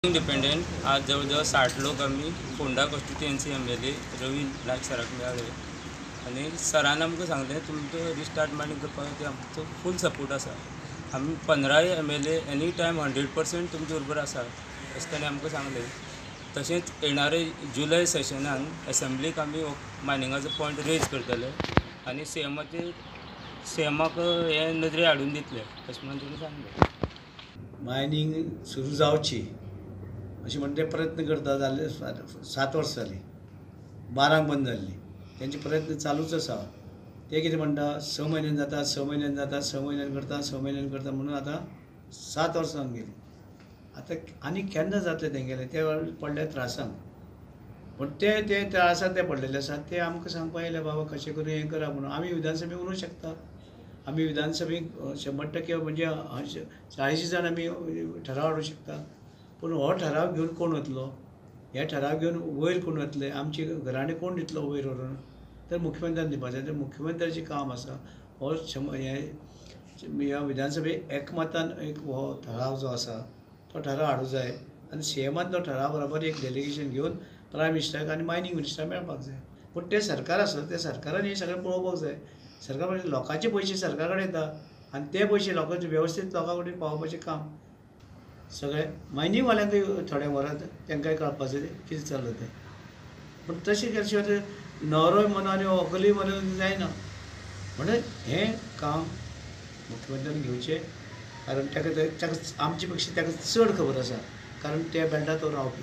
Independent आज जवळ जवळ 60 लोक आमी Ponda constituency MLA Ravi Naik सराक मेळ्ळे आनी सरान आमकां सांगलें तुमचो रिस्टार्ट मायनिंग करपाक ते आमचो फूल सपोर्ट आसा. आमी 15 MLA any time 100% तुमचे बरोबर आसा अशें ताणें आमकां सांगलें. तशेंच येणारे जुलय सेशनान एसेंब्लीक आमी मायनिंगाचो पॉयंट रेज करतले आनी सीएमाचेर सीएमाक हे नदरे हाडून दितले अशें म्हणून ताणें सांगलें. मायनिंग सुरू जावची अशें म्हण ते प्रयत्न करता जाल्ले 7 वर्सां जालीं, 12 बंद जाल्ली, तेंचे प्रयत्न चालूच आसा. ते कितें म्हणटा 6 म्हयन्यान जाता, 6 म्हयन्यान जाता, 6 म्हयन्यान करता, 6 म्हयन्यान करता म्हणून आतां 7 वर्सां जावन गेलीं. आतां आनी केन्ना जातलें तेंगेलें ते पडले त्रासान. पूण ते ते त्रासान ते पडलेले आसा ते आमकां सांगपा येयले बाबा कशें करून हें करा म्हणून. आमी विधानसभेक उलोवंक शकता, आमी विधानसभेक 100% म्हणजे 40 जाण आमी ठराव हाडूंक शकता. पूण हो ठराव घेवन कोण वतलो, हे ठराव घेवन वयर कोण वतले, आमची घराणें कोण दितलो वयर व्हरून, तर मुख्यमंत्र्यान दिवपाचें. तर मुख्यमंत्र्याचें काम आसा हो ह्या विधानसभेक एकमतान एक हो ठराव जो आसा तो ठराव हाडूंक जाय आनी सीएमान तो ठराव बरोबर एक डेलिगेशन घेवन प्रायम मिनिस्टराक आनी मायनींग मिनिस्टराक मेळपाक जाय. पूण तें सरकार आसा त्या सरकारान हें सगळें पळोवपाक जाय. सरकार म्हणजे लोकांचे पयशे सरकारा कडेन येता आनी ते पयशे लोकांचे वेवस्थीत लोकां कडेन पावोवपाचें काम सगळें मायनिंगवाल्यांकूय थोडें व्हरात, तांकांय कळपाक जाय कितें चल्लां तें. पूण तशें केल्या शिवाय न्हवरोय म्हणून आनी व्हंकलूय म्हणून जायना. म्हणून हें काम मुख्यमंत्र्यान घेवचें, कारण ताका ताका आमचे पेक्षा ताका चड खबर आसा, कारण त्या बेल्टार तो रावपी.